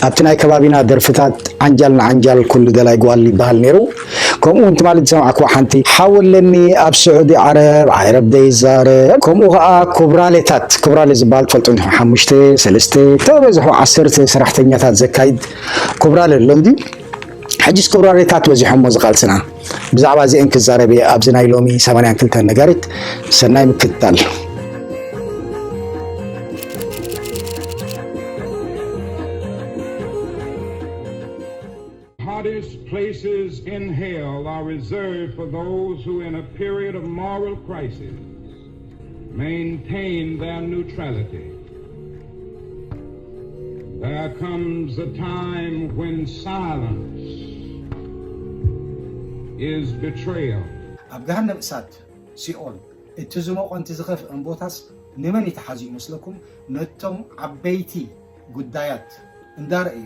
ኣብቲ ናይ ከባቢና ደርፍታት ዓንጃል ንዓንጃል ኩሉ ደላይ ጓል ይበሃል ነይሩ። ከምኡ እውን ትማሊ ዝሰማዕኩዋ ሓንቲ ሓወለኒ ኣብ ስዑዲ ዓረብ ዓረብ ደይዛረብ፣ ከምኡ ከዓ ኮብራሌታት፣ ኮብራሌ ዝበሃል ትፈልጡ እንዲኹም፣ ሓሙሽተ ሰለስተ ተበዝሑ ዓሰርተ ሰራሕተኛታት ዘካይድ ኮብራሌ ኣሎ እንዲ። ሕጂስ ኮብራሌታት በዚሖሞ ዝቃልስና። ብዛዕባ እዚአን ክዛረብ እየ ኣብዚ ናይ ሎሚ ሰማንያን ክልተን ነጋሪት። ሰናይ ምክትታል። Hottest places in hell are reserved for those who, in a period of moral crisis, maintain their neutrality. There comes a time when silence is betrayal. ኣብ ገሃነም እሳት ሲኦል እቲ ዝሞቐ ንቲ ዝኸፍእን ቦታስ ንመን እዩ ተሓዙ ይመስለኩም? ነቶም ዓበይቲ ጉዳያት እንዳረእዩ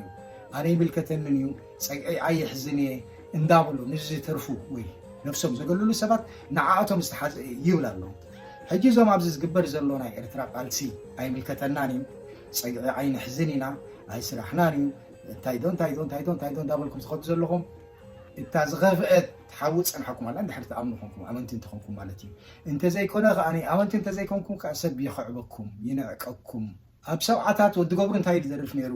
ኣነ ይምልከተንን እዩ፣ ጸግዒ ኣየሕዝን እየ እንዳበሉ ንዝተርፉ ወይ ነፍሶም ዘገለሉ ሰባት ንዓኣቶም ዝተሓዘ እዩ ይብል ኣሎ። ሕጂ እዞም ኣብዚ ዝግበር ዘሎ ናይ ኤርትራ ቃልሲ ኣይምልከተናን እዩ፣ ጸግዒ ኣይንሕዝን ኢና፣ ኣይስራሕናን እዩ፣ እንታይ ዶ እንታይ ዶ እንታይ ዶ እንታይ ዶ እንዳበልኩም ዝኸዱ ዘለኹም እታ ዝኸፍአት ሓዊ ዝጸንሓኩም ኣላ እንድሕር ትኣምኑ ኮንኩም ኣመንቲ እንተኾንኩም ማለት እዩ። እንተዘይኮነ ከኣ ኣመንቲ እንተዘይኮንኩም ከኣ ሰብ ይኽዕበኩም ይንዕቀኩም። ኣብ ሰብዓታት ወዲ ገብሩ እንታይ ይዘርፍ ነይሩ?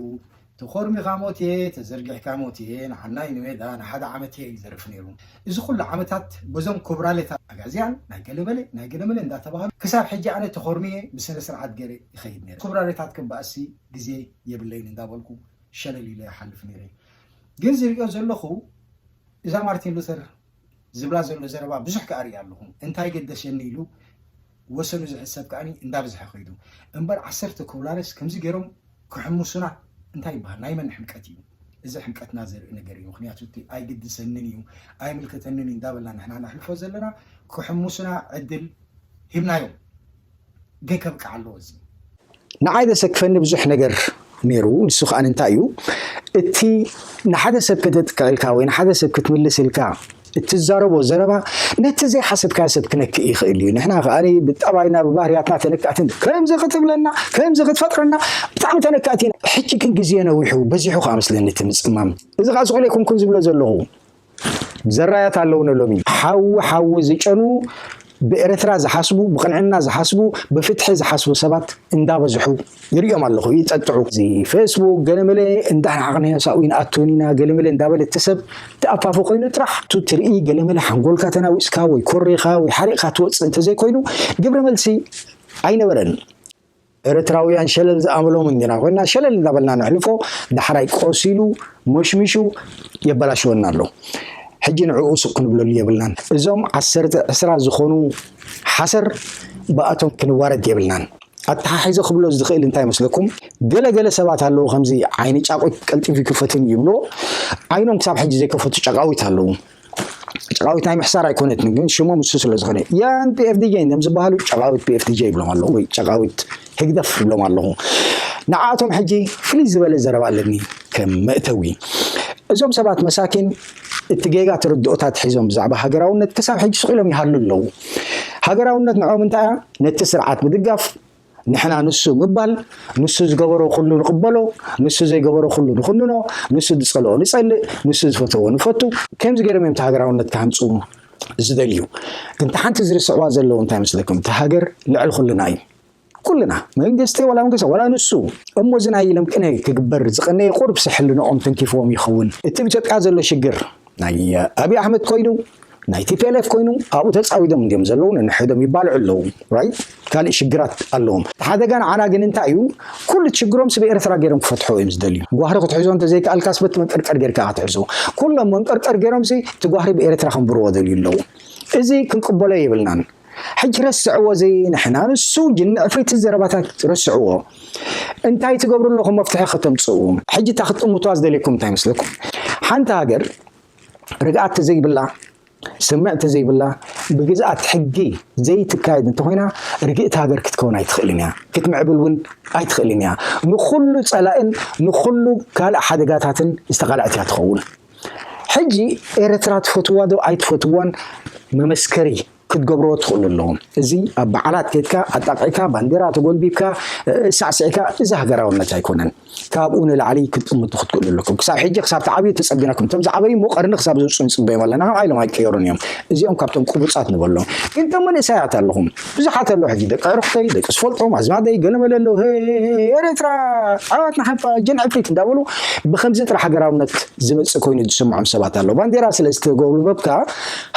ተኾርሚኻ ሞት እየ ተዘርጊሕካ ሞት እየ ንዓናይ ንሜዳ ንሓደ ዓመት እየ ይዘርፍ ነይሩ። እዚ ኩሉ ዓመታት በዞም ኮብራሌታት ኣጋዝያን ናይ ገለመለ ናይ ገለመለ እንዳተባሃሉ ክሳብ ሕጂ ኣነ ተኾርሚየ ብስነ ስርዓት ገይረ ይኸይድ ነይረ። ኮብራሌታት ክበኣሲ ግዜ የብለይን እንዳበልኩ ሸለል ኢለ ይሓልፍ ነይረ። ግን ዝሪኦ ዘለኹ እዛ ማርቲን ሉተር ዝብላ ዘሎ ዘረባ ብዙሕ ከኣ ሪኣ ኣለኹ። እንታይ ገደሰኒ ኢሉ ወሰኑ ዝሕሰብ ከኣ እንዳብዝሐ ከይዱ እምበር ዓሰርተ ኮብራሌስ ከምዚ ገይሮም ክሕምሱና እንታይ ይበሃል? ናይ መን ሕምቀት እዩ? እዚ ሕምቀትና ዘርኢ ነገር እዩ። ምክንያቱ እቲ ኣይግድሰንን እዩ ኣይምልከተንን እዩ እንዳበልና ንሕና ነሕልፎ ዘለና ክሕምሱና ዕድል ሂብናዮም፣ ግን ከብቅዕ ኣለዎ እዚ። ንዓይ ዘሰክፈኒ ብዙሕ ነገር ነይሩ። ንሱ ከዓ እንታይ እዩ፣ እቲ ንሓደ ሰብ ከተጥቅዕ ኢልካ ወይ ንሓደ ሰብ ክትምልስ ኢልካ እትዛረቦ ዘረባ ነቲ ዘይሓሰብካዮ ሰብ ክነክእ ይኽእል እዩ። ንሕና ከዓ ብጠባይና ብባህርያትና ተነካእቲ ኢና። ከምዚ ክትብለና ከምዚ ክትፈጥረና ብጣዕሚ ተነካእቲ ኢና። ሕጂ ግን ግዜ ነዊሑ በዚሑ ከዓ መስለኒ እቲ ምፅማም። እዚ ከዓ ስቑል ኣይኮንኩን ዝብሎ ዘለኹ። ዘራያት ኣለውና ሎሚ ሓዊ ሓዊ ዝጨኑ ብኤርትራ ዝሓስቡ ብቕንዕና ዝሓስቡ ብፍትሒ ዝሓስቡ ሰባት እንዳበዝሑ ይርእዮም ኣለኹ ይጠጥዑ። እዚ ፌስቡክ ገለመለ እንዳሓቕነ ሳኡ ይንኣቱን ኢና ገለመለ እንዳበለ እቲ ሰብ ተኣፋፊ ኮይኑ ጥራሕ ቱ ትርኢ ገለመለ ሓንጎልካ ተናዊፅካ ወይ ኮሪኻ ወይ ሓሪቕካ ትወፅእ እንተዘይኮይኑ ግብረ መልሲ ኣይነበረን። ኤርትራውያን ሸለል ዝኣምሎም እንዲና ኮይና ሸለል እንዳበልና ነሕልፎ። ዳሕራይ ቆሲሉ መሽሚሹ የበላሽወና ኣሎ። ሕጂ ንዕኡ ስቕ ክንብለሉ የብልናን። እዞም ዓሰርተ ዕስራ ዝኾኑ ሓሰር ብኣቶም ክንዋረድ የብልናን። ኣተሓሒዘ ክብሎ ዝኽእል እንታይ መስለኩም? ገለ ገለ ሰባት ኣለዉ ከምዚ ዓይኒ ጫቑት ቀልጢፉ ይክፈትን ይብሎ። ዓይኖም ክሳብ ሕጂ ዘይከፈቱ ጨቃዊት ኣለዉ። ጨቃዊት ናይ ምሕሳር ኣይኮነትን ግን ሽሞም እሱ ስለ ዝኾነ ያን ፒኤፍዲጄ እዮም ዝበሃሉ። ጨቃዊት ፒኤፍዲጄ ይብሎም ኣለኹ ወይ ጨቃዊት ህግደፍ ይብሎም ኣለኹ። ንዓኣቶም ሕጂ ፍልይ ዝበለ ዘረባ ኣለኒ ከም መእተዊ። እዞም ሰባት መሳኪን እቲ ጌጋ ተረድኦታት ሒዞም ብዛዕባ ሃገራውነት ክሳብ ሕጂ ስቕ ኢሎም ይሃሉ ኣለዉ። ሃገራውነት ንዕኦም እንታይ እያ? ነቲ ስርዓት ምድጋፍ፣ ንሕና ንሱ ምባል፣ ንሱ ዝገበሮ ኩሉ ንቕበሎ፣ ንሱ ዘይገበሮ ኩሉ ንኹንኖ፣ ንሱ ዝጸልኦ ንጸልእ፣ ንሱ ዝፈተዎ ንፈቱ። ከምዚ ገይሮም እዮም እቲ ሃገራውነት ክሃንጹ ዝደልዩ። ግን እቲ ሓንቲ ዝርስዕዋ ዘለዉ እንታይ መስለኩም? እቲ ሃገር ልዕሊ ኩልና እዩ። ኩልና መንግስቲ ዋላ መንግስቲ ዋላ ንሱ እሞ እዚ ናይ ኢሎም ቅነ ክግበር ዝቀነየ ቁርብ ስሕልንኦም ተንኪፍዎም ይኸውን። እቲ ኣብ ኢትዮጵያ ዘሎ ሽግር ናይ ኣብይ ኣሕመድ ኮይኑ ናይ ቲፒኤልኤፍ ኮይኑ ኣብኡ ተፃዊዶም እንዲዮም ዘለዉ ነንሕዶም ይባልዑ ኣለዉ። ራይት ካልእ ሽግራት ኣለዎም። እቲ ሓደጋ ንዓና ግን እንታይ እዩ? ኩሉ እቲ ሽግሮም ስብ ኤርትራ ገይሮም ክፈትሖ እዮም ዝደልዩ። ጓህሪ ክትሕዞ እንተዘይከኣልካስ በቲ መንቀርቀር ገይርካ ክትሕዞ። ኩሎም መንቀርቀር ገይሮም ሲ እቲ ጓህሪ ብኤርትራ ከንብርዎ ደልዩ ኣለዉ። እዚ ክንቅበሎ የብልናን። ሕጂ ረስዕዎ እዚ ንሕና ንሱ ጅኒ ዕፍሪት ዘረባታት ረስዕዎ። እንታይ ትገብሩ ኣለኹም መፍትሒ ከተምፅኡ? ሕጂ እታ ክትጥምቱዋ ዝደልየኩም እንታይ መስለኩም? ሓንቲ ሃገር ርግኣት ተዘይብላ ስምዕ ተዘይብላ ብግዝኣት ሕጊ ዘይትካየድ እንተኮይና ርግእቲ ሃገር ክትከውን ኣይትኽእልን እያ። ክትምዕብል እውን ኣይትኽእልን እያ። ንኩሉ ፀላእን ንኩሉ ካልእ ሓደጋታትን ዝተቃልዐት እያ ትኸውን። ሕጂ ኤርትራ ትፈትዋ ዶ ኣይትፈትዋን መመስከሪ ክትገብርዎ ትኽእሉ ኣለዎም። እዚ ኣብ በዓላት ከድካ ኣጣቂዕካ ባንዴራ ተጎልቢብካ ሳዕስዕካ፣ እዚ ሃገራውነት ኣይኮነን። ካብኡ ንላዕሊ ክትጥምቱ ክትክእሉ ኣለኩም። ክሳብ ሕጂ ክሳብ ትዓብዩ ተፀጊናኩም፣ እቶም ዝዓበዩ እሞ ቀርኒ ክሳብ ዘውፅኡ ንፅበዮም ኣለና። ካብ ኢሎም ኣይቀየሩን እዮም። እዚኦም ካብቶም ቅቡፃት ንበሎም። ግን እቶም መንእሰያት ኣለኹም፣ ብዙሓት ኣለዉ ሕጂ፣ ደቂ ዕርክተይ፣ ደቂ ዝፈልጦም፣ ኣዝማደይ፣ ገለመለ ኣለዉ። ኤርትራ ዓወት ንሓፋ፣ ጀን ዕፍሪት እንዳበሉ ብከምዚ ጥራሕ ሃገራውነት ዝመፅእ ኮይኑ ዝስምዖም ሰባት ኣለዉ። ባንዴራ ስለ ዝተጎልበብካ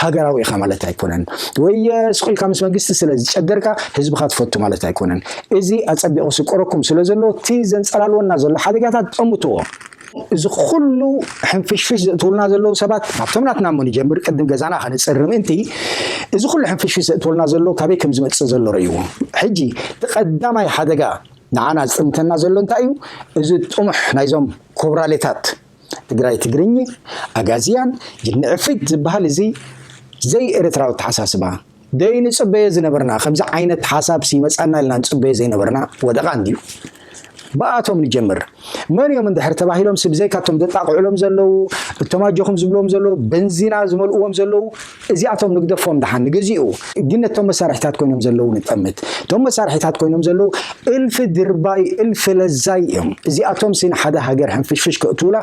ሃገራዊ ኢኻ ማለት ኣይኮነን። ወይ ስቕ ኢልካ ምስ መንግስቲ ስለ ዝጨገርካ ህዝብኻ ትፈቱ ማለት ኣይኮነን። እዚ ኣጸቢቑ ስቆረኩም ስለ ዘሎ፣ እቲ ዘንጸላልወና ዘሎ ሓደጋታት ጠምትዎ። እዚ ኩሉ ሕንፍሽፍሽ ዘእትውልና ዘለዉ ሰባት፣ ካብቶም ናትና እሞ ንጀምር፣ ቅድም ገዛና ከነጽሪ ምእንቲ፣ እዚ ኩሉ ሕንፍሽፍሽ ዘእትወልና ዘሎ ካበይ ከም ዝመጽእ ዘሎ ረእይዎ። ሕጂ እቲ ቀዳማይ ሓደጋ ንዓና ዝጥምተና ዘሎ እንታይ እዩ? እዚ ጥሙሕ ናይዞም ኮብራሌታት ትግራይ ትግርኝ፣ ኣጋዝያን፣ ጅግኒ ዕፍሪት ዝበሃል እዚ ዘይኤርትራዊ ኣተሓሳስባ፣ ደይ ንጽበዮ ዝነበርና፣ ከምዚ ዓይነት ሓሳብ ሲመጻና ኢልና ንጽበዮ ዘይነበርና ወደቓ እንድዩ። ብኣቶም ንጀምር። መን እዮም እንድሕር ተባሂሎም፣ ሲ ብዘይካቶም ዘጣቕዑሎም ዘለዉ፣ እቶም ኣጆኹም ዝብልዎም ዘለዉ፣ በንዚና ዝመልእዎም ዘለዉ፣ እዚኣቶም ንግደፎም ደሓን ንግዚኡ። ግን ነቶም መሳርሒታት ኮይኖም ዘለዉ ንጠምት። እቶም መሳርሒታት ኮይኖም ዘለዉ እልፊ ድርባይ፣ እልፊ ለዛይ እዮም። እዚኣቶም ሲ ንሓደ ሃገር ሕንፍሽፍሽ ከእትውላ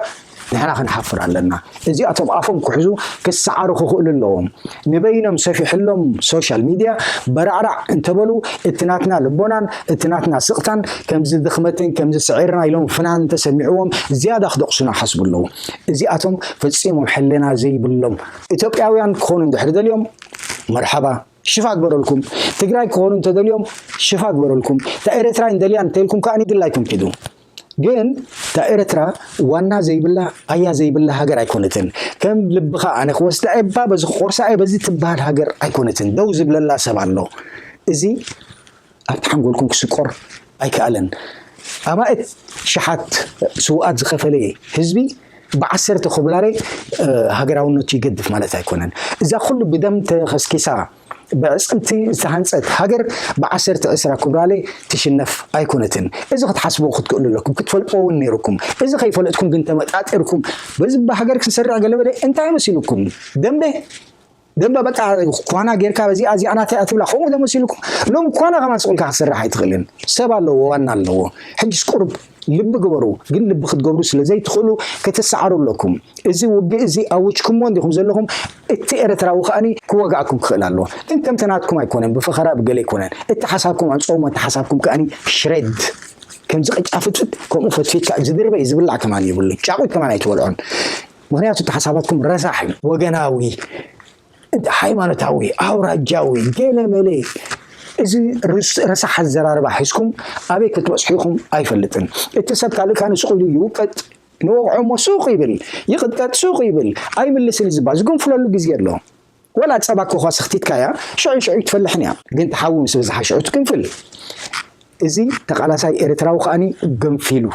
ንሕና ክንሓፍር ኣለና። እዚኣቶም ኣፎም ክሕዙ ክሰዓሩ ክኽእሉ ኣለዎም። ንበይኖም ሰፊሕሎም ሶሻል ሚድያ በራዕራዕ እንተበሉ፣ እቲ ናትና ልቦናን እቲ ናትና ስቕታን ከምዚ ድኽመትን ከምዚ ስዒርና ኢሎም ፍናን እንተሰሚዕዎም ዝያዳ ክደቕሱና ሓስቡ ኣለዉ። እዚኣቶም ፈጺሞም ሕልና ዘይብሎም። ኢትዮጵያውያን ክኾኑ እንድሕር ደልዮም መርሓባ ሽፋ ግበረልኩም። ትግራይ ክኾኑ እንተደልዮም ሽፋ ግበረልኩም። እታ ኤርትራ እንደልያን እንተልኩም ከኣ ድላይኩም ኪዱ። ግን እታ ኤርትራ ዋና ዘይብላ ኣያ ዘይብላ ሃገር ኣይኮነትን። ከም ልብኻ ኣነ ክወስዳ እባ በዚ ክቆርሳ እየ በዚ ትበሃል ሃገር ኣይኮነትን። ደው ዝብለላ ሰብ ኣሎ። እዚ ኣብቲ ሓንጎልኩም ክስቆር ኣይከኣለን። ኣማእት ሽሓት ስውኣት ዝኸፈለ ህዝቢ ብዓሰርተ ኮብላሬ ሃገራውነቱ ይገድፍ ማለት ኣይኮነን። እዛ ኩሉ ብደም ተኸስኪሳ ብዕፅምቲ ዝተሃንፀት ሃገር ብዓሰርተ ዕስራ ኩብራሌ ትሽነፍ ኣይኮነትን። እዚ ክትሓስቡ ክትክእሉ ኣለኩም፣ ክትፈልጥዎ እውን ነይርኩም። እዚ ከይፈለጥኩም ግን ተመጣጢርኩም በዚ ብሃገር ክንሰርዕ ገለበለ እንታይ መሲልኩም? ደንበ ደንበ በቃ ኳና ጌርካ በዚኣ እዚኣ ናተይ እያ ትብላ ከምኡ ተመሲልኩም። ሎም ኳና ከማን ስቕ ኢልካ ክትሰርሕ ኣይትኽእልን። ሰብ ኣለዎ፣ ዋና ኣለዎ። ሕጅስ ቁሩብ ልቢ ግበሩ። ግን ልቢ ክትገብሩ ስለ ዘይትኽእሉ ክትሰዓሩ ኣለኩም። እዚ ውግእ እዚ ኣውጅኩሞ እንዲኹም ዘለኹም፣ እቲ ኤርትራዊ ከኣኒ ክወግኣኩም ክኽእል ኣለዎ። ግን ከምቲ ናትኩም ኣይኮነን፣ ብፈኸራ ብገለ ኣይኮነን። እቲ ሓሳብኩም ኣንጽኦሞ፣ እቲ ሓሳብኩም ከኣኒ ሽሬድ ከምዚ ቅጫ ፍትፍት ከምኡ ፈትፊትካ ዝድርበ እዩ ዝብላዕ ከማን የብሉን። ጫቑት ከማን ኣይትበልዖን። ምኽንያቱ እቲ ሓሳባትኩም ረሳሕ እዩ፣ ወገናዊ፣ ሃይማኖታዊ፣ ኣውራጃዊ፣ ገለ መለ። እዚ ርስ- ረሳሕ ኣዘራርባ ሒዝኩም ኣበይ ክትበጽሑ ኢኹም ኣይፈልጥን። እቲ ሰብ ካልእ ካን ስቕ ኢሉ ይውቀጥ፣ ንወቕዖ እሞ ሱቕ ይብል፣ ይቕጥቀጥ ሱቕ ይብል፣ ኣይምልስን እዩ ዝበሃል። ዝገንፍለሉ ግዜ ኣሎ። ወላ ጸባ ኮኻ ሰኽቲትካያ ሽዑ ሽዑ ትፈልሕን እያ፣ ግን ተሓዊ ምስ በዝሓ ሽዑ ትግንፍል። እዚ ተቓላሳይ ኤርትራዊ ከኣኒ ገንፊሉ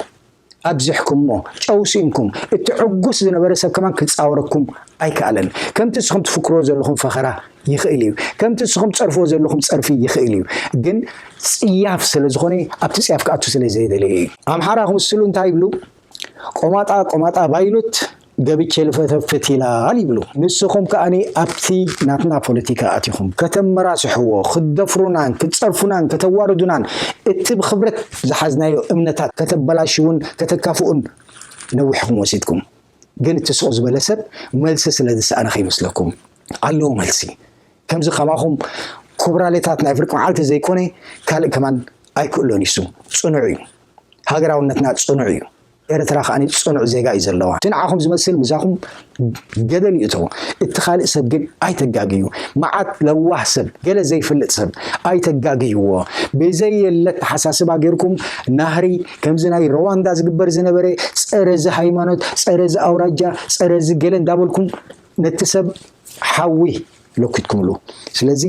ኣብዚሕኩሞ፣ ጨው ስኢንኩም። እቲ ዕጉስ ዝነበረ ሰብ ከማን ክጻወረኩም ኣይከኣለን። ከምቲ ንስኹም ትፍክርዎ ዘለኹም ፈኸራ ይኽእል እዩ። ከምቲ ንስኹም ትጸርፍዎ ዘለኹም ጸርፊ ይኽእል እዩ። ግን ጽያፍ ስለ ዝኾነ ኣብቲ ጽያፍ ክኣቱ ስለ ዘይደለየ እዩ። ኣምሓራ ክምስሉ እንታይ ይብሉ? ቆማጣ ቆማጣ ባይሉት ገብቼ ልፈተፍት ይላል ይብሉ። ንስኹም ከኣኒ ኣብቲ ናትና ፖለቲካ ኣቲኹም ከተመራስሕዎ፣ ክትደፍሩናን ክትጸርፉናን ከተዋርዱናን፣ እቲ ብኽብረት ዝሓዝናዮ እምነታት ከተበላሽውን ከተካፍኡን ነዊሕኩም ወሲድኩም። ግን እቲ ስቕ ዝበለ ሰብ መልሲ ስለ ዝሰኣነ ከይመስለኩም ኣለዎ መልሲ። ከምዚ ከማኹም ኩብራሌታት ናይ ፍርቂ መዓልቲ ዘይኮነ ካልእ ከማን ኣይክእሎን እዩ። እሱ ጽኑዕ እዩ። ሃገራውነትና ጽኑዕ እዩ። ኤርትራ ከኣ ጽኑዕ ዜጋ እዩ ዘለዋ። እቲ ንዓኹም ዝመስል ምሳኹም ገደል ይእተው። እቲ ካልእ ሰብ ግን ኣይተጋግዩ። መዓት ለዋህ ሰብ፣ ገለ ዘይፈልጥ ሰብ ኣይተጋግይዎ። ብዘይ የለ ኣተሓሳስባ ጌርኩም ናህሪ ከምዚ ናይ ሩዋንዳ ዝግበር ዝነበረ ጸረ እዚ ሃይማኖት፣ ጸረ እዚ ኣውራጃ፣ ጸረ እዚ ገለ እንዳበልኩም ነቲ ሰብ ሓዊ ለኪትኩምሉ። ስለዚ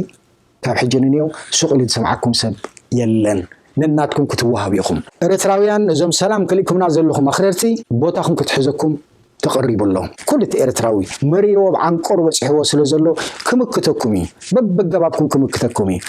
ካብ ሕጂ ንንየው ስቕ ኢሉ ዝሰምዓኩም ሰብ የለን። ነናትኩም ክትወሃቡ ኢኹም። ኤርትራውያን፣ እዞም ሰላም ከሊእኩምና ዘለኹም ኣኽረርቲ ቦታኹም ክትሕዘኩም ተቐሪቡ ኣሎ። ኩሉ እቲ ኤርትራዊ መሪርዎ ኣብ ዓንቀሩ በጺሕዎ ስለ ዘሎ ክምክተኩም እዩ። በብገባብኩም ክምክተኩም እዩ።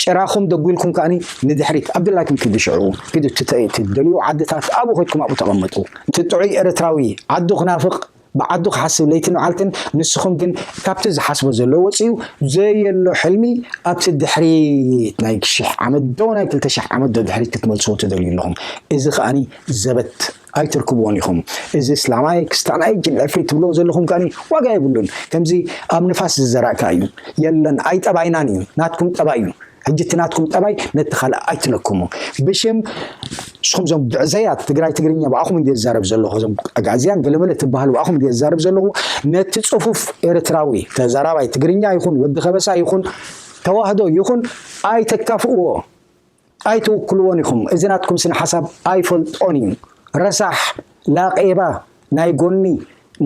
ጭራኹም ደጒልኩም ከኣኒ ንድሕሪት ኣብ ድላይኩም ኪዱ ሽዑ ኪዱ ትተ- ትደልዩ ዓድታት ኣብኡ ከድኩም ኣብኡ ተቐመጡ። እቲ ጥዑይ ኤርትራዊ ዓዱ ክናፍቕ ብዓዱ ክሓስብ ለይትን መዓልትን፣ ንስኹም ግን ካብቲ ዝሓስቦ ዘሎ ወፂኡ ዘየሎ ሕልሚ ኣብቲ ድሕሪት ናይ ሽሕ ዓመት ዶ ናይ ክልተ ሽሕ ዓመት ዶ ድሕሪት ክትመልስዎ ትደልዩ ኣለኹም። እዚ ከኣኒ ዘበት ኣይትርክብዎን ኢኹም። እዚ እስላማይ ክስታናይ ጅን ዕፍሪ ትብልዎ ዘለኹም ከኣኒ ዋጋ የብሉን። ከምዚ ኣብ ንፋስ ዝዘራእካ እዩ። የለን፣ ኣይጠባይናን እዩ፣ ናትኩም ጠባይ እዩ። ሕጂ እቲ ናትኩም ጠባይ ነቲ ካልእ ኣይትለኩሙ። ብሽም ንስኹም እዞም ብዕዘያት ትግራይ ትግርኛ ብኣኹም እንዲ ዝዛረብ ዘለኹ፣ እዞም ኣግኣዝያን ገለመለ ትበሃሉ ብኣኹም እንዲ ዝዛረብ ዘለኹ፣ ነቲ ጽፉፍ ኤርትራዊ ተዛራባይ ትግርኛ ይኹን ወዲ ከበሳ ይኹን ተዋህዶ ይኹን ኣይተካፍእዎ፣ ኣይትውክልዎን ኢኹም። እዚ ናትኩም ስነ ሓሳብ ኣይፈልጦን እዩ። ረሳሕ፣ ላቄባ፣ ናይ ጎኒ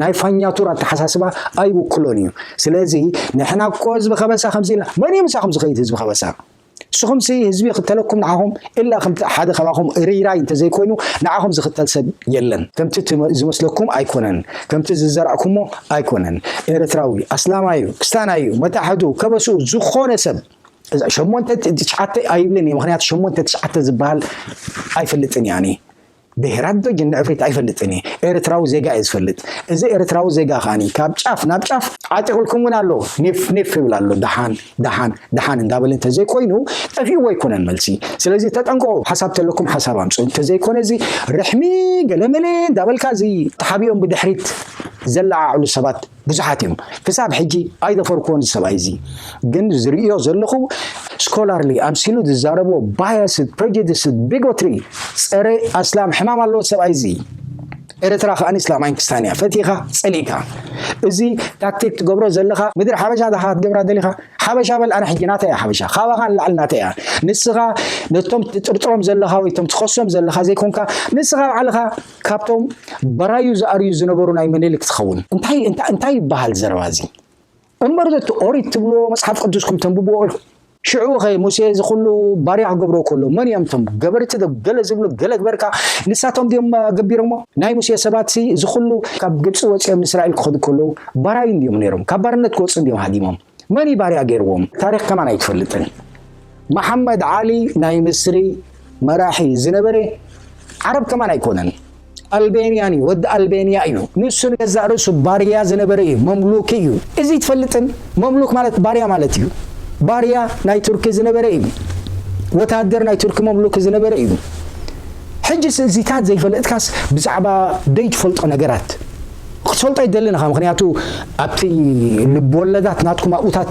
ናይ ፋኛቱር ኣተሓሳስባ ኣይውክሎን እዩ። ስለዚ ንሕና እኮ ህዝቢ ከበሳ ከምዚ ኢልና፣ መን እዩ ምሳኹም ዝኸይድ ህዝቢ ከበሳ? ንስኹምሲ ህዝቢ ይኽተለኩም ንዓኹም፣ ኢላ ከምቲ ሓደ ከባኹም ርይራይ እንተዘይኮይኑ ንዓኹም ዝኽተል ሰብ የለን። ከምቲ ትመ- ዝመስለኩም ኣይኮነን። ከምቲ ዝዘራእኩሞ ኣይኮነን። ኤርትራዊ፣ ኣስላማዩ፣ ክስታናዩ፣ መታሕቱ፣ ከበስኡ ዝኾነ ሰብ እዛ ሸሞንተ ትሽዓተ ኣይብልን እየ፣ ምኽንያቱ ሸሞንተ ትሽዓተ ዝበሃል ኣይፈልጥን እየ ኣነ። ብሄራት ዶ ጅን ዕፍሪት ኣይፈልጥን እየ። ኤርትራዊ ዜጋ እየ ዝፈልጥ። እዚ ኤርትራዊ ዜጋ ከኣኒ ካብ ጫፍ ናብ ጫፍ ዓጢቑልኩም እውን ኣሎ። ኔፍ ኔፍ ይብል ኣሎ። ደሓን ደሓን ደሓን እንዳበለ እንተዘይኮይኑ ጠፊእዎ ኣይኮነን መልሲ። ስለዚ ተጠንቀቑ። ሓሳብ ተለኩም ሓሳብ ኣምፁ። እንተዘይኮነ እዚ ርሕሚ ገለመለ እንዳበልካ እዚ ተሓቢኦም ብድሕሪት ዘለዓዕሉ ሰባት ብዙሓት እዮም። ክሳብ ሕጂ ኣይደፈርኩዎን እዚ ሰብኣይ እዚ። ግን ዝርእዮ ዘለኹ ስኮላርሊ ኣምሲሉ ዝዛረቦ ባያስድ፣ ፕሬጁዲስድ፣ ቢጎትሪ፣ ጸረ ኣስላም ሕማም ኣለዎ ሰብኣይ እዚ። ኤርትራ ከኣ እስላማይን ክስታን እያ፣ ፈቲኻ ጸሊእካ። እዚ ታክቲክ ትገብሮ ዘለኻ ምድሪ ሓበሻ ዳኻ ክትገብራ ደሊኻ? ሓበሻ በል፣ ኣነ ሕጂ ናተይ እያ ሓበሻ፣ ካባኻ ንላዕሊ ናተይ እያ። ንስኻ ነቶም ትጥርጥሮም ዘለኻ ወይ ቶም ትኸሶም ዘለኻ ዘይኮንካ፣ ንስኻ ባዕልኻ ካብቶም በራዩ ዝኣርዩ ዝነበሩ ናይ ምኒልክ ትኸውን። እንታይ እንታይ እንታይ ይበሃል ዘረባ እዚ? እምበር ዘቲ ኦሪት ትብልዎ መጽሓፍ ቅዱስኩም ተንብብዎ ኢኹም። ሽዑ ኸ ሙሴ እዚ ኩሉ ባርያ ክገብሮ ከሎ መን እዮም እቶም ገበርቲ ዶ ገለ ዝብሉ ገለ ግበርካ ንሳቶም ድዮም ገቢሮሞ? ናይ ሙሴ ሰባት ሲ እዚ ኩሉ ካብ ግብፂ ወፂኦም ንእስራኤል ክኸዱ ከለዉ ባራዩ እንድዮም ነይሮም። ካብ ባርነት ክወፁ እንድዮም ሃዲሞም። መን እዩ ባርያ ገይርዎም? ታሪኽ ከማን ኣይትፈልጥን። መሓመድ ዓሊ ናይ ምስሪ መራሒ ዝነበረ ዓረብ ከማን ኣይኮነን። ኣልቤንያን እዩ፣ ወዲ ኣልቤንያ እዩ። ንሱ ንገዛእ ርእሱ ባርያ ዝነበረ እዩ፣ መምሉክ እዩ። እዚ ትፈልጥን? መምሉክ ማለት ባርያ ማለት እዩ። ባርያ ናይ ቱርኪ ዝነበረ እዩ። ወታደር ናይ ቱርኪ መምሉክ ዝነበረ እዩ። ሕጂ እዚታት ዘይፈለጥካስ ብዛዕባ ዘይትፈልጦ ነገራት ክትፈልጦ ኣይደልን ኢኻ። ምኽንያቱ ኣብቲ ልብወለዳት ናትኩም ኣብኡታት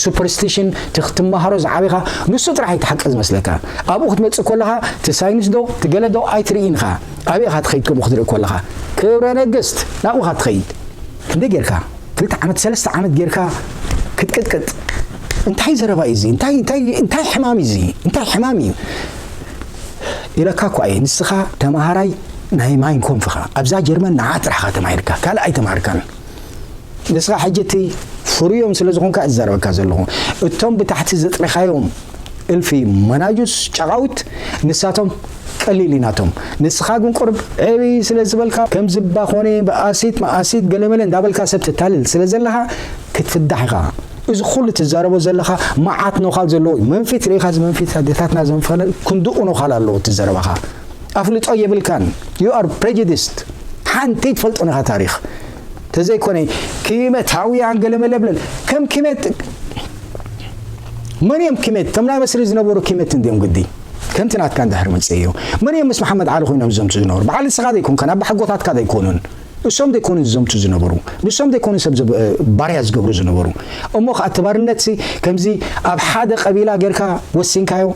ሱፐርስቲሽን እቲ ክትመሃሮ ዝዓቢኻ ንሱ ጥራሕ እዩ እቲ ሓቂ ዝመስለካ። ኣብኡ ክትመጽእ ከለኻ እቲ ሳይንስ ዶ እቲ ገለ ዶ ኣይትርእይን ኢኻ። ኣበይ ኢኻ ትኸይድ ከምኡ ክትርኢ ከለኻ? ክብረ ነገስት ናብኡ ኢኻ ትኸይድ። ክንደይ ጌርካ? ክልተ ዓመት ሰለስተ ዓመት ጌርካ ክትቅጥቅጥ። እንታይ ዘረባ እዩ እዚ? እንታይ እንታይ እንታይ ሕማም እዩ እዚ? እንታይ ሕማም እዩ? ኢለካ እኳ እየ። ንስኻ ተማሃራይ ናይ ማይን ኮምፍ ኢኻ። ኣብዛ ጀርመን ንዓ ጥራሕ ኢኻ ተማሂርካ፣ ካልእ ኣይተማሃርካን። ንስኻ ሕጂ እቲ ፍሩዮም ስለ ዝኾንካ እዛረበካ ዘለኹ። እቶም ብታሕቲ ዘጥረኻዮም እልፊ መናጁስ ጨቓውት ንሳቶም ቀሊል ኢናቶም። ንስኻ ግን ቁርብ ዕብይ ስለ ዝበልካ ከም ዝባ ኮነ ብኣሲት መኣሲት ገለመለ እንዳበልካ ሰብ ተታልል ስለ ዘለኻ ክትፍዳሕ ኢኻ። እዚ ኩሉ ትዛረቦ ዘለኻ መዓት ነዃል ዘለዎ እዩ። መንፊት ርኢኻ እዚ መንፊት ኣዴታትና ዘንፈለ ክንድኡ ነዃል ኣለዎ እቲ ዘረባኻ። ኣፍልጦ የብልካን። You are prejudiced። ሓንቲ ትፈልጦ ነኻ ታሪኽ። ተዘይኮነ ኪመታውያን ገለመለ ብለል። ከም ኪመት መን እዮም ኪመት? እቶም ናይ መስሪ ዝነበሩ ኪመት እንድዮም ግዲ። ከምቲ ናትካ እንድሕር መጽእዮ። መን እዮም ምስ መሓመድ ዓሊ ኮይኖም ዝዘምቱ ዝነበሩ? በዓል ንስኻ ዘይኮንካን፣ ኣባሓጎታትካ ዘይኮኑን። እሶም ዘይኮኑን ዝዘምቱ ዝነበሩ። ንሶም ዘይኮኑን ሰብ ዘብ-፣ ባርያ ዝገብሩ ዝነበሩ። እሞ ኸኣ እቲ ባርነትሲ ከምዚ ኣብ ሓደ ቀቢላ ጌርካ ወሲንካዮ?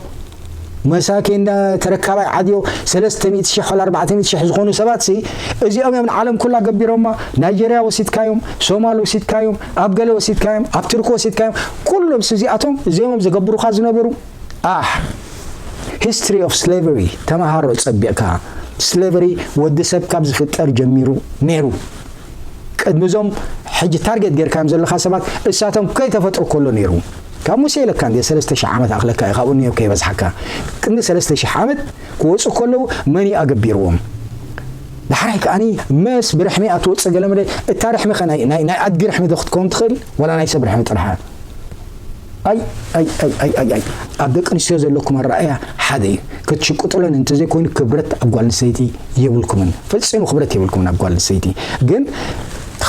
መሳኪን ተረካባይ ዓድዮ ሰለስተ ሚእቲ ሽሕ ወላ ኣርባዕተ ሚእቲ ሽሕ ዝኾኑ ሰባትሲ እዚኦም እዮም ንዓለም ኩላ ገቢሮማ። ናይጀርያ ወሲድካዮም፣ ሶማል ወሲድካዮም፣ ኣብ ገለ ወሲድካዮም፣ ኣብ ቱርኪ ወሲድካዮም። ኩሎም እዚኣቶም እዚኦም እዮም ዘገብሩኻ ዝነበሩ። ኣሕ፣ ሂስትሪ ኦፍ ስሌቨሪ ተመሃሮ ጸቢቕካ። ስሌቨሪ ወዲ ሰብ ካብ ዝፍጠር ጀሚሩ ነይሩ። ቅድሚ እዞም ሕጂ ታርጌት ጌርካዮም ዘለኻ ሰባት እሳቶም ከይተፈጥሩ ከሎ ነይሩ። ካብ ሙሴ ኢለካ እንዴ ሰለስተ ሽሕ ዓመት ኣኽለካ እዩ፣ ካብኡ ንዮብ ከይበዝሓካ። ቅድሚ ሰለስተ ሽሕ ዓመት ክወፁ ከለዉ መን እዩ ኣገቢርዎም? ዳሕራይ ከኣኒ መስ ብርሕሚ ኣትወፅእ ገለ መለ፣ እታ ርሕሚ ኸ ናይ፣ ናይ፣ ናይ ኣድጊ ርሕሚ ዶ ክትከውን ትኽእል? ዋላ ናይ ሰብ ርሕሚ ጥርሓ? ኣይ፣ ኣይ፣ ኣይ፣ ኣይ፣ ኣይ። ኣብ ደቂ ኣንስትዮ ዘለኩም ኣረኣእያ ሓደ እዩ። ክትሽቅጡለን እንተዘይኮይኑ ክብረት ኣብ ጓል ኣንስተይቲ የብልኩምን። ፈጺሙ ክብረት የብልኩምን ኣብ ጓል ኣንስተይቲ። ግን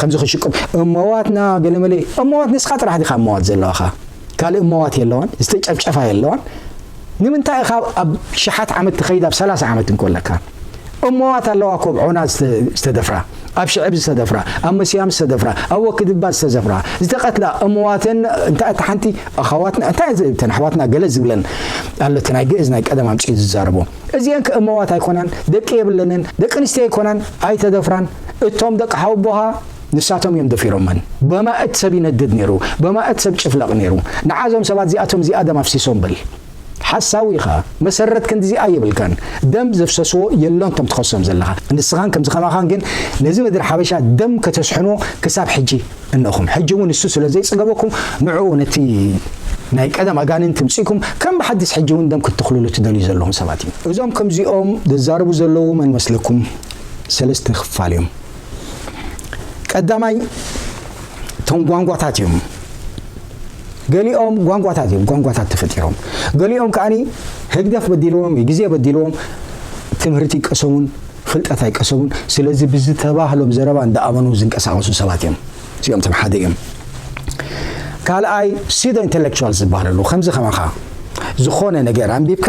ከምዚ ክሽቅብ እመዋትና ገለመለ። እመዋት ንስኻ ጥራሕ ዲኻ እመዋት ዘለዋኻ? ካልእ እመዋት የለዋን፣ ዝተጨፍጨፋ የለዋን። ንምንታይ ኢኻ ኣብ ሽሓት ዓመት ትኸይድ ኣብ ሰላሳ ዓመት እንኮለካ? እመዋት ኣለዋ እኮ፣ ኣብ ዖና ዝተ- ዝተደፍራ፣ ኣብ ሽዕብ ዝተደፍራ፣ ኣብ መስያም ዝተደፍራ፣ ኣብ ወክድባ ዝተዘፍራ፣ ዝተቐትላ እመዋተን። እንታይ እታ ሓንቲ ኣኻዋትና እንታይ ዝብተን ኣሕዋትና ገለ ዝብለን ኣሎ፣ እቲ ናይ ግእዝ ናይ ቀደም ኣምፅኡ ዝዛረቦ። እዚአን ከ እመዋት ኣይኮናን፣ ደቂ የብለንን፣ ደቂ ኣንስትዮ ኣይኮናን፣ ኣይተደፍራን። እቶም ደቂ ሓወቦኻ ንሳቶም እዮም ደፊሮመን። በማእት ሰብ ይነድድ ነይሩ፣ በማእት ሰብ ጭፍለቕ ነይሩ። ንዓዞም ሰባት እዚኣቶም እዚኣ ደም ኣፍሲሶም በል። ሓሳዊ ኢኻ። መሰረት ክንዲዚኣ የብልካን። ደም ዘፍሰስዎ የሎን እቶም ትኸሶም ዘለኻ። ንስኻን ከምዚ ከማኻን ግን ነዚ ምድሪ ሓበሻ ደም ከተስሕንዎ ክሳብ ሕጂ እነኹም። ሕጂ እውን ንሱ ስለ ዘይጸገበኩም ንዕኡ ነቲ ናይ ቀደም ኣጋንንቲ ምጺእኩም ከም ብሓድስ ሕጂ እውን ደም ክትተኽልሉ ትደልዩ ዘለኹም ሰባት እዩ። እዞም ከምዚኦም ዝዛረቡ ዘለዉ መን መስለኩም? ሰለስተ ክፋል እዮም። ቀዳማይ እቶም ጓንጓታት እዮም። ገሊኦም ጓንጓታት እዮም፣ ጓንጓታት ተፈጢሮም። ገሊኦም ከኣኒ ህግደፍ በዲልዎም፣ ግዜ በዲልዎም፣ ትምህርቲ ይቀሰሙን ፍልጠት ኣይቀሰሙን። ስለዚ ብዝተባህሎም ዘረባ እንዳኣመኑ ዝንቀሳቐሱ ሰባት እዮም። እዚኦም እቶም ሓደ እዮም። ካልኣይ ሲዶ ኢንተሌክቹዋል ዝበሃለሉ ከምዚ ከማኻ ዝኾነ ነገር ኣንቢብካ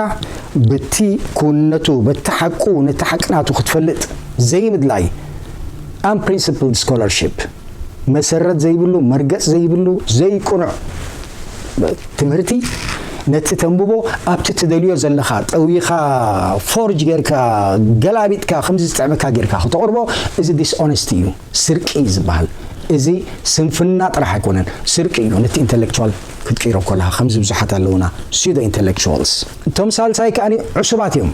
በቲ ኩነቱ በቲ ሓቁ ነቲ ሓቂ ናቱ ክትፈልጥ ዘይምድላይ፣ unprincipled scholarship፣ መሰረት ዘይብሉ፣ መርገጽ ዘይብሉ፣ ዘይቁኑዕ ትምህርቲ። ነቲ ተንብቦ ኣብቲ ትደልዮ ዘለኻ ጠዊኻ፣ ፎርጅ ጌርካ፣ ገላቢጥካ፣ ከምዚ ዝጥዕመካ ጌርካ ከተቕርቦ፣ እዚ ዲስኦነስቲ እዩ፣ ስርቂ እዩ ዝበሃል። እዚ ስንፍና ጥራሕ ኣይኮነን፣ ስርቂ እዩ። ነቲ ኢንተሌክቹዋል ክትቅይሮ ከለኻ ከምዚ ብዙሓት ኣለውና፣ ሲዶ ኢንተሌክቹዋልስ። እቶም ሳልሳይ ከኣ ዕሱባት እዮም።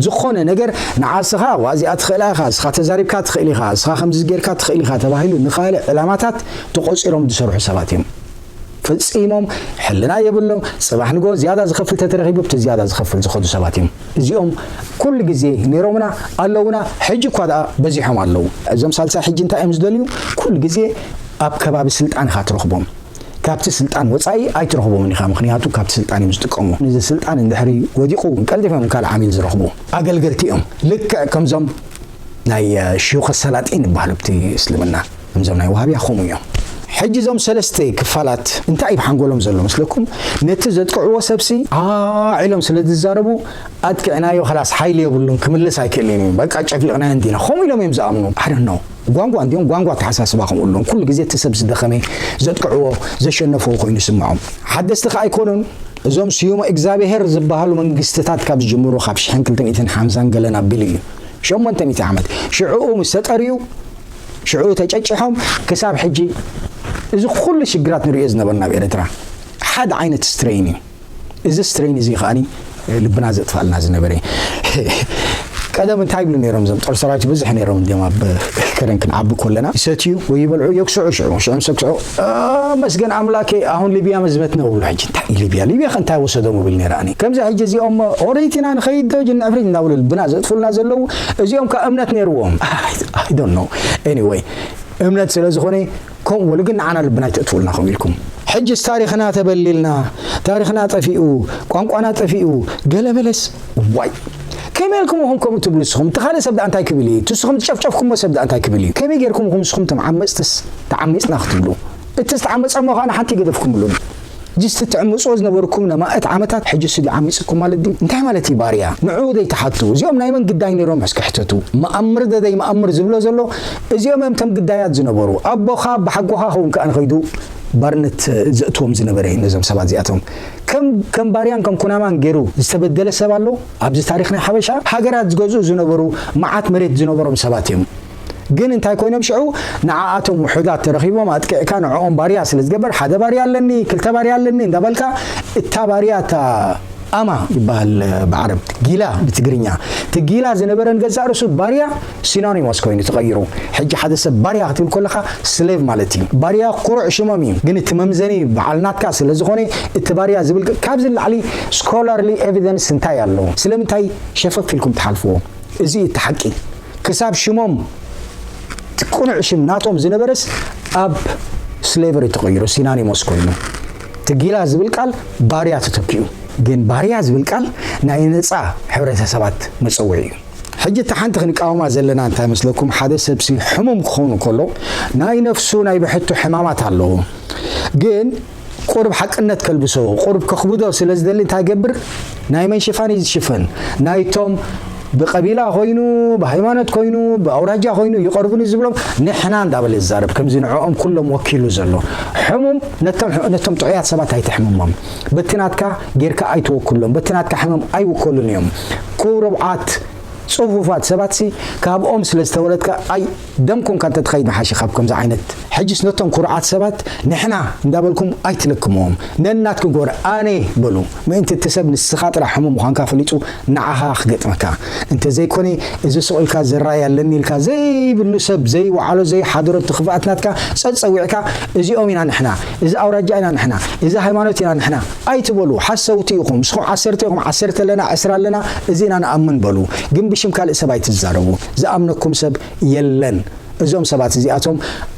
ዝኾነ ነገር ንዓስኻ ዋዚኣ ትኽእላ ኢኻ፣ እስኻ ተዛሪብካ ትኽእል ኢኻ፣ እስኻ ከምዚ ጌርካ ትኽእል ኢኻ ተባሂሉ ንኻልእ ዕላማታት ተቖጺሮም ዝሰርሑ ሰባት እዮም። ፈጺሞም ሕልና የብሎም። ጽባሕ ንጎ ዝያዳ ዝኸፍል ተተረኺቡ ብቲ ዝያዳ ዝኸፍል ዝኸዱ ሰባት እዮም። እዚኦም ኩሉ ግዜ ነይሮምና ኣለውና፣ ሕጂ እኳ ደኣ በዚሖም ኣለዉ። እዞም ሳልሳይ ሕጂ እንታይ እዮም ዝደልዩ? ኩሉ ግዜ ኣብ ከባቢ ስልጣን ኢኻ ትረኽቦም። ካብቲ ስልጣን ወጻኢ ኣይትረኽቦምን ኢኻ፣ ምኽንያቱ ካብቲ ስልጣን እዮም ዝጥቀሙ። ነዚ ስልጣን እንድሕሪ ወዲቑ ቀልጢፎም ካልእ ዓሚል ዝረኽቡ ኣገልገልቲ እዮም። ልክዕ ከምዞም ናይ ሽዩኸ ሰላጢን ይበሃሉ ኣብቲ እስልምና፣ ከምዞም ናይ ዋሃብያ ከምኡ እዮም። ሕጂ እዞም ሰለስተ ክፋላት እንታይ እዩ ብሓንጎሎም ዘሎ መስለኩም? ነቲ ዘጥቅዕዎ ሰብሲ ዓዒሎም ስለ ዝዛረቡ ኣጥቂዕናዮ ኸላስ ሓይሊ የብሉን ክምልስ ኣይክእልን እዩ፣ በቃ ጨፍሊቕናዮ እንዲና፣ ከምኡ ኢሎም እዮም ዝኣምኑ። ኣደኖ ጓንጓ እንዲኦም ጓንጓ ኣተሓሳስባ ከምኡ ኣለዎም። ኩሉ ግዜ እቲ ሰብ ዝደኸመ ዘጥቅዕዎ ዘሸነፍዎ ኮይኑ ይስምዖም። ሓደስቲ ከኣ ኣይኮኑን። እዞም ስዩመ እግዚኣብሄር ዝበሃሉ መንግስትታት ካብ ዝጅምሩ ካብ ሽሕን ክልተ ሚእትን ሓምሳን ገለን ኣቢሉ እዩ፣ ሸሞንተ ሚእቲ ዓመት። ሽዕኡ ምስ ተጠርዩ፣ ሽዕኡ ተጨጭሖም ክሳብ ሕጂ እዚ ኩሉ ሽግራት ንርእዮ ዝነበርና ኣብ ኤርትራ ሓደ ዓይነት ስትሬን እዩ። እዚ ስትሬን እዚ ከኣኒ ልብና ዘጥፋልና ዝነበረ። ቀደም እንታይ ይብሉ ነይሮም እዞም ጦር ሰራዊት ብዙሕ ነይሮም እንዲም ኣብ ከረን ክንዓቢ ከለና ይሰትዩ ወይ ይበልዑ የክስዑ ሽዑ ሽዑ ምስ ኣክስዑ "አ፣ መስገን ኣምላኬ ኣሁን ሊብያ መዝመት ነው" ብሉ። ሕጂ እንታይ እዩ ሊብያ ሊብያ ከ እንታይ ወሰዶም ብል ነይረ ኣነ ከምዚ ሕጂ እዚኦም ኦሪት ኢና ንኸይድ ዶ ጅን ዕፍሪት እንዳብሉ ልብና ዘጥፉልና ዘለዉ እዚኦም ከ እምነት ነይርዎም። I don't know. Anyway እምነት ስለ ዝኾነ ከምኡ በሉ፣ ግን ንዓና ልብና ኣይተእትውልና ከምኡ ኢልኩም። ሕጅስ ታሪኽና ተበሊልና፣ ታሪኽና ጠፊኡ፣ ቋንቋና ጠፊኡ፣ ገለ በለስ። ዋይ ከመይ ኢልኩም ኢኹም ከምኡ ትብሉ ንስኹም? እቲ ካልእ ሰብ ደኣ እንታይ ክብል እዩ? እቲ ንስኹም ዝጨፍጨፍኩሞ ሰብ ደኣ እንታይ ክብል እዩ? ከመይ ጌርኩም ኢኹም ንስኹም እቶም ዓመጽትስ ተዓሚጽና ክትብሉ? እቲ ዝተዓመጸ እሞ ከኣ ንሓንቲ ኣይገደፍኩምሉን። ጅስቲ ትዕምጽዎ ዝነበርኩም ነማእት ዓመታት ሕጂ ስዲ ዓሚጽኩም ማለት ድዩ? እንታይ ማለት እዩ ባርያ? ንዕኡ ደይ ትሓቱ። እዚኦም ናይ መን ግዳይ ነይሮም እስኪ ሕተቱ። መኣምር ደደይ መኣምር ዝብሎ ዘሎ እዚኦም እዮም እቶም ግዳያት ዝነበሩ። ኣቦኻ ብሓጎኻ ኸውን ከኣ ንኸይዱ ባርነት ዘእትዎም ዝነበረ ነዞም ሰባት እዚኣቶም። ከም ከም ባርያን ከም ኩናማን ገይሩ ዝተበደለ ሰብ ኣሎ ኣብዚ ታሪኽ ናይ ሓበሻ? ሃገራት ዝገዝኡ ዝነበሩ መዓት መሬት ዝነበሮም ሰባት እዮም። ግን እንታይ ኮይኖም ሽዑ ንዓኣቶም ውሑዳት ተረኺቦም ኣጥቂዕካ ንዕኦም ባርያ ስለ ዝገበር ሓደ ባርያ ኣለኒ ክልተ ባርያ ኣለኒ እንዳበልካ እታ ባርያ እታ ኣማ ይበሃል ብዓረብ ጊላ ብትግርኛ እቲ ጊላ ዝነበረን ገዛእ ርእሱ ባርያ ሲኖኒሞስ ኮይኑ ተቐይሩ። ሕጂ ሓደ ሰብ ባርያ ክትብል ከለኻ ስሌቭ ማለት እዩ። ባርያ ኩሩዕ ሽሞም እዩ፣ ግን እቲ መምዘኒ በዓል ናትካ ስለ ዝኾነ እቲ ባርያ ዝብል ቅ- ካብዚ ንላዕሊ ስኮላርሊ ኤቪደንስ እንታይ ኣለዎ? ስለምንታይ ሸፈፍ ኢልኩም ትሓልፍዎ? እዚ እዩ እቲ ሓቂ። ክሳብ ሽሞም እቲ ቅኑዕ ሽም ናቶም ዝነበረስ ኣብ ስሌቨሪ ተቐይሩ ሲናኒሞስ ኮይኑ እቲ ጊላ ዝብል ቃል ባርያ ተተኪኡ። ግን ባርያ ዝብል ቃል ናይ ነፃ ሕብረተሰባት መፀውዒ እዩ። ሕጂ እቲ ሓንቲ ክንቃወማ ዘለና እንታይ መስለኩም? ሓደ ሰብሲ ሕሙም ክኸውን ከሎ ናይ ነፍሱ ናይ ብሕቱ ሕማማት ኣለዎ። ግን ቁርብ ሓቅነት ከልብሶ፣ ቁርብ ከኽብዶ ስለ ዝደሊ እንታይ ገብር? ናይ መን ሽፋን እዩ ዝሽፈን? ናይቶም ብቀቢላ ኮይኑ፣ ብሃይማኖት ኮይኑ፣ ብኣውራጃ ኮይኑ ይቐርቡኒ ዝብሎም ንሕና እንዳበለ ዝዛረብ፣ ከምዚ ንዕኦም ኩሎም ወኪሉ ዘሎ ሕሙም ነቶም፣ ነቶም ጥዑያት ሰባት ኣይተሕምሞም። በቲ ናትካ ጌርካ ኣይትወክሎም፣ በቲ ናትካ ሕመም ኣይውከሉን እዮም። ክቡር ርብዓት ጽፉፋት ሰባትሲ ካብኦም ስለ ዝተወለድካ ኣይ ደም ኮንካ እንተትኸይድ መሓሺ ካብ ከምዚ ዓይነት። ሕጅስ ነቶም ኩርዓት ሰባት ንሕና እንዳበልኩም ኣይትልክምዎም። ነናትኩም ግበር፣ ኣነ በሉ። ምእንቲ እቲ ሰብ ንስኻ ጥራሕ ሕሙም ምዃንካ ፈሊጡ ንዓኻ ክገጥመካ። እንተዘይኮነ፣ እዚ ስቕ ኢልካ ዘራይ ኣለኒ ኢልካ ዘይብሉ ሰብ ዘይወዓሎ ዘይሓደሮ እቲ ክፍኣት ናትካ ጸጸዊዕካ፣ እዚኦም ኢና ንሕና፣ እዚ ኣውራጃ ኢና ንሕና፣ እዚ ሃይማኖት ኢና ንሕና ኣይትበሉ። ሓሰውቲ ኢኹም። ንስኹም ዓሰርተ ኢኹም፣ ዓሰርተ ኣለና፣ ዕስራ ኣለና፣ እዚ ኢና ንኣምን በሉ። ግን ብሽም ካልእ ሰብ ኣይትዛረቡ። ዝኣምነኩም ሰብ የለን። እዞም ሰባት እዚኣቶም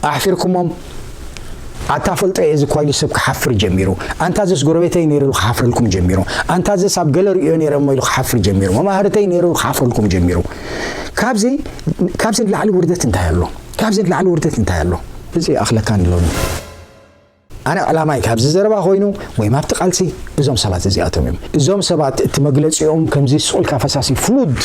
ኣሕፊርኩሞም። ኣታ ፈልጦ እየ እዚ እኳ ኢሉ ሰብ ክሓፍር ጀሚሩ። ኣንታ ዘስ ጎረቤተይ ነይሩ ኢሉ ክሓፍረልኩም ጀሚሩ። ኣንታ ዘስ ኣብ ገለ ርእዮ ነይረ እሞ ኢሉ ክሓፍር ጀሚሩ። መማህርተይ ነይሩ ኢሉ ክሓፍረልኩም ጀሚሩ። ካብዚ፣ ካብዚ ንላዕሊ ውርደት እንታይ ኣሎ? ካብዚ ንላዕሊ ውርደት እንታይ ኣሎ? እዚ ይኣኽለካ ንሎሚ። ኣነ ዕላማይ ካብዚ ዘረባ ኮይኑ ወይ ኣብቲ ቃልሲ እዞም ሰባት እዚኣቶም እዮም። እዞም ሰባት እቲ መግለጺኦም ከምዚ ስቕ ኢልካ ፈሳሲ ፍሉድ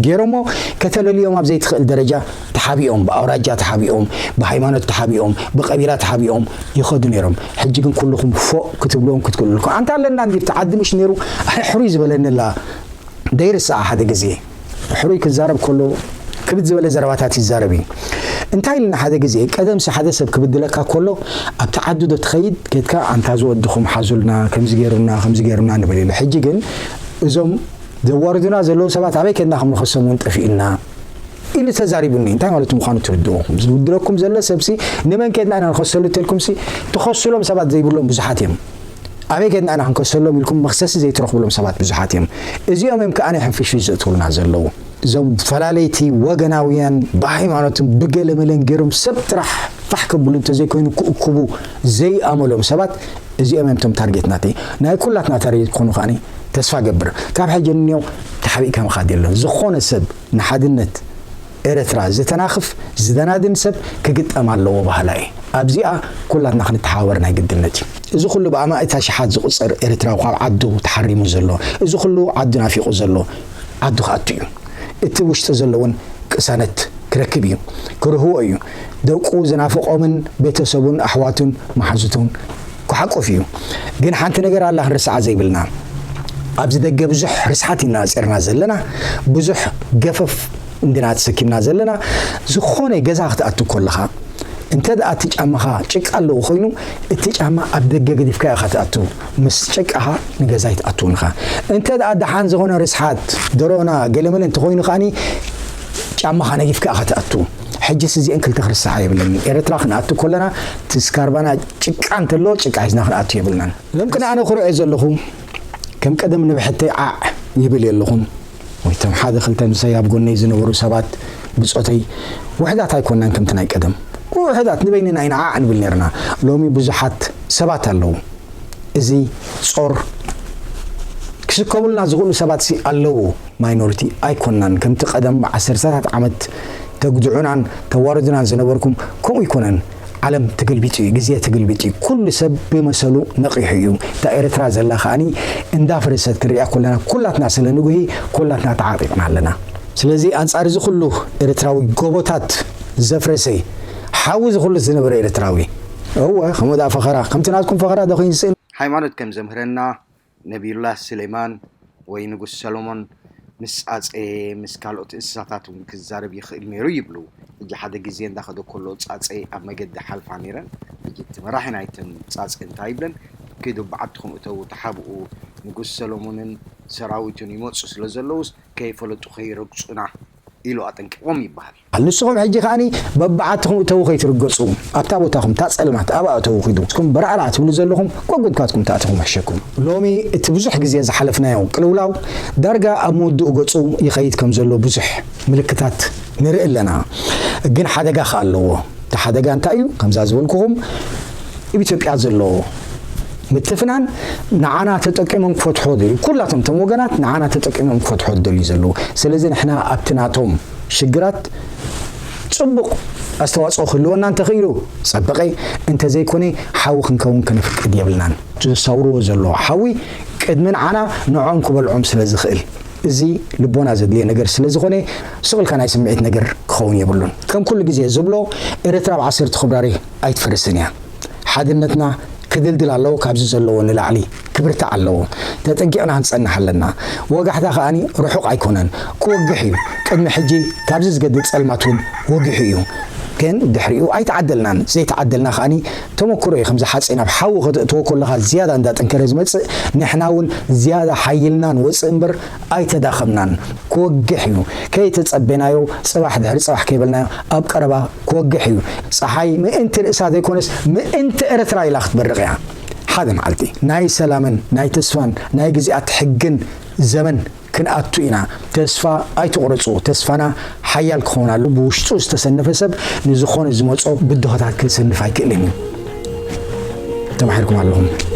ገይሮሞ ከተለልዮም ኣብ ዘይትኽእል ደረጃ ተሓቢኦም፣ ብኣውራጃ ተሓቢኦም፣ ብሃይማኖት ተሓቢኦም፣ ብቀቢላ ተሓቢኦም ይኸዱ ነይሮም። ሕጂ ግን ኩልኹም ፎእ ክትብልዎም ክትክእሉ ኣለኩም። ኣንታ ኣለና እንዲ ኣብቲ ዓዲ ምሽ ነይሩ ኣነ ሕሩይ ዝበለኒ ኣላ። ደይርስዓ ሓደ ግዜ ሕሩይ ክዛረብ ከሎ ክብድ ዝበለ ዘረባታት ይዛረብ እዩ። እንታይ ኢልና ሓደ ግዜ ቀደምሲ ሓደ ሰብ ክብድለካ ከሎ ኣብቲ ዓዲ ዶ ትኸይድ ከድካ ኣንታ ዝወድኹም ሓዙልና ከምዚ ገይሩና ከምዚ ገይሩና ንብል ኢሉ። ሕጂ ግን እዞም ዘዋርዱና ዘለዉ ሰባት ኣበይ ከድና ከም ንኸሶም እውን ጠፊእና ኢሉ ተዛሪቡኒ። እንታይ ማለት ምዃኑ ትርድኡ? ዝብድለኩም ዘሎ ሰብሲ ንመን ከድና ኢና ንኸሰሉ ተልኩምሲ ትኸስሎም ሰባት ዘይብሎም ብዙሓት እዮም። ኣበይ ከድና ኢና ክንከሰሎም ኢልኩም መኽሰሲ ዘይትረኽብሎም ሰባት ብዙሓት እዮም። እዚኦም እዮም ከኣ ናይ ሕንፍሽፍሽ ዘእትውልና ዘለዉ። እዞም ፈላለይቲ ወገናውያን ብሃይማኖትን ብገለመለን ገይሮም ሰብ ጥራሕ ፋሕ ከብሉ እንተዘይኮይኑ ክእክቡ ዘይኣመሎም ሰባት እዚኦም እዮም እቶም ታርጌት ናተይ። ናይ ኩላትና ታርጌት ክኾኑ ከኣኒ ተስፋ ገብር። ካብ ሕጂ ንኔው ተሓቢእካ ምኻድ የለን። ዝኾነ ሰብ ንሓድነት ኤረትራ ዝተናኽፍ ዝደናድን ሰብ ክግጠም ኣለዎ በሃላይ እየ። ኣብዚኣ ኩላትና ክንተሓባበር ናይ ግድነት እዩ። እዚ ኩሉ ብኣማእት ኣሽሓት ዝቑጸር ኤርትራዊ ካብ ዓዱ ተሓሪሙ ዘሎ፣ እዚ ኩሉ ዓዱ ናፊቑ ዘሎ ዓዱ ክኣቱ እዩ። እቲ ውሽጢ ዘሎ እውን ቅሳነት ክረክብ እዩ፣ ክርህዎ እዩ። ደቁ ዝናፈቖምን ቤተሰቡን ኣሕዋቱን መሓዙቱን ክሓቁፍ እዩ። ግን ሓንቲ ነገር ኣላ ክንርስዓ ዘይብልና። ኣብዚ ደገ ብዙሕ ርስሓት ኢና ኣጺርና ዘለና፣ ብዙሕ ገፈፍ እንዲና ተሰኪምና ዘለና። ዝኾነ ገዛ ክትኣቱ ከለኻ እንተ ደኣ እቲ ጫማኻ ጭቃ ኣለዎ ኮይኑ እቲ ጫማ ኣብ ደገ ገዲፍካ ኢኻ ትኣቱ። ምስ ጭቃኻ ንገዛ ኣይትኣትውን ኢኻ። እንተ ደኣ ደሓን ዝኾነ ርስሓት ደሮና ገለመለ እንተኾይኑ ከኣኒ ጫማኻ ነጊፍካ ኢኻ ትኣቱ። ሕጅስ እዚአን ክልተ ክርስዓ የብለን። ኤርትራ ክንኣቱ ከለና እቲ ስካርባና ጭቃ እንተሎ ጭቃ ሒዝና ክንኣቱ የብልናን። ሎም ቅነ ኣነ ኩርዕ እየ ዘለኹ። ከም ቀደም ንብሕተይ ዓዕ ይብል የለኹን። ወይ እቶም ሓደ ክልተ ምሳይ ኣብ ጎነይ ዝነበሩ ሰባት ብጾተይ ውሕዳት ኣይኮናን ከምቲ ናይ ቀደም። ውሕዳት ንበይንና ኢና ዓዕ ንብል ነርና። ሎሚ ብዙሓት ሰባት ኣለዉ። እዚ ጾር ክስከሙልና ዝኽእሉ ሰባት ሲ ኣለዉ። ማይኖሪቲ ኣይኮናን። ከምቲ ቀደም ብዓሰርተታት ዓመት ተጉድዑናን ተዋርዱናን ዝነበርኩም ከምኡ ኣይኮነን። ዓለም ተገልቢጡ እዩ፣ ግዜ ተገልቢጡ እዩ። ኩሉ ሰብ ብመሰሉ ነቒሑ እዩ። እታ ኤርትራ ዘላ ከኣኒ እንዳፈረሰት ክንሪኣ ኮለና ኩላትና ስለ ንጉሂ ኩላትና ተዓጢቕና ኣለና። ስለዚ ኣንጻር እዚ ኩሉ ኤርትራዊ ጎቦታት ዘፍረሰ ሓዊ እዚ ኩሉ ዝነበረ ኤርትራዊ እወ ከምኡ ደኣ ፈኸራ ከምቲ ናትኩም ፈኸራ ዶ ኮይኑ ዝስእን። ሃይማኖት ከም ዘምህረና ነቢዩላህ ስሌማን ወይ ንጉስ ሰሎሞን ምስ ጻጸ ምስ ካልኦት እንስሳታት እውን ክዛረብ ይኽእል ነይሩ ይብሉ። ሕጂ ሓደ ግዜ እንዳኸደ ከሎ ጻጸ ኣብ መገዲ ሓልፋ ነይረን። ሕጂ እቲ መራሒ ናይተን ጻጸ እንታይ ይብለን? ኪዱ በዓትኹም እተዉ ተሓብኡ፣ ንጉስ ሰሎሞንን ሰራዊቱን ይመጹ ስለ ዘለዉስ ከይፈለጡ ከይረግጹና ኢሉ ኣጠንቂቖም ይበሃል። ንስኹም ሕጂ ከኣኒ በብዓትኹም እተዉ ከይትርገጹ፣ ኣብታ ቦታኹም እታ ጸልማት ኣብኣ እተዉ ኪዱ። ንስኹም በራዕራዕ ትብሉ ዘለኹም፣ ጓጉድካትኩም ተኣትኹም ኣሕሸኩም። ሎሚ እቲ ብዙሕ ግዜ ዝሓለፍናዮ ቅልውላው ዳርጋ ኣብ መወድኡ ገጹ ይኸይድ ከም ዘሎ ብዙሕ ምልክታት ንርኢ ኣለና። ግን ሓደጋ ከኣ ኣለዎ። እቲ ሓደጋ እንታይ እዩ? ከምዛ ዝበልኩኹም ኣብ ኢትዮጵያ ዘሎ ምትፍናን ንዓና ተጠቂሞም ክፈትሖ ደልዩ፣ ኩላቶም እቶም ወገናት ንዓና ተጠቂሞም ክፈትሖ ደልዩ ዘለዉ። ስለዚ ንሕና ኣብቲ ናቶም ሽግራት ጽቡቕ ኣስተዋጽኦ ክህልወና እንተኽኢሉ ጸበቐ፣ እንተዘይኮነ ሓዊ ክንከውን ከነፍቅድ የብልናን። ዘሳውርዎ ዘሎ ሓዊ ቅድሚ ንዓና ንዖም ክበልዖም ስለ ዝኽእል፣ እዚ ልቦና ዘድልየ ነገር ስለ ዝኾነ፣ ስቕ ኢልካ ናይ ስምዒት ነገር ክኸውን የብሉን። ከም ኩሉ ግዜ ዝብሎ፣ ኤርትራ ኣብ ዓሰርተ ፌብራሪ ኣይትፈርስን እያ። ሓድነትና ክድልድል ኣለዎ፣ ካብዚ ዘለዎ ንላዕሊ ክብርታዕ ኣለዎ። ተጠንቂቕና ክንጸንሕ ኣለና። ወጋሕታ ከኣኒ ርሑቕ ኣይኮነን፣ ክወግሕ እዩ። ቅድሚ ሕጂ ካብዚ ዝገድድ ጸልማት እውን ወጊሑ እዩ። ግን ድሕሪኡ ኣይተዓደልናን። ዘይተዓደልና ከኣኒ ተመክሮ እዩ። ከምዚ ሓፂን ኣብ ሓዊ ከተእትዎ ከለኻ ዝያዳ እንዳጠንከረ ዝመፅእ፣ ንሕና እውን ዝያዳ ሓይልና ንወፅእ እምበር ኣይተዳኸምናን። ክወግሕ እዩ። ከይተጸበናዮ፣ ጽባሕ ድሕሪ ጽባሕ ከይበልናዮ፣ ኣብ ቀረባ ክወግሕ እዩ። ጸሓይ ምእንቲ ርእሳ ዘይኮነስ፣ ምእንቲ ኤርትራ ኢላ ክትበርቕ እያ። ሓደ መዓልቲ ናይ ሰላምን ናይ ተስፋን ናይ ግዜኣት ሕግን ዘመን ክንኣቱ ኢና። ተስፋ ኣይትቑረጹ። ተስፋና ሓያል ክኸውን ኣሎ። ብውሽጡ ዝተሰነፈ ሰብ ንዝኾነ ዝመጾ ብድሆታት ከሰንፍ ኣይክእልን እዩ። ተማሒርኩም ኣለኹም።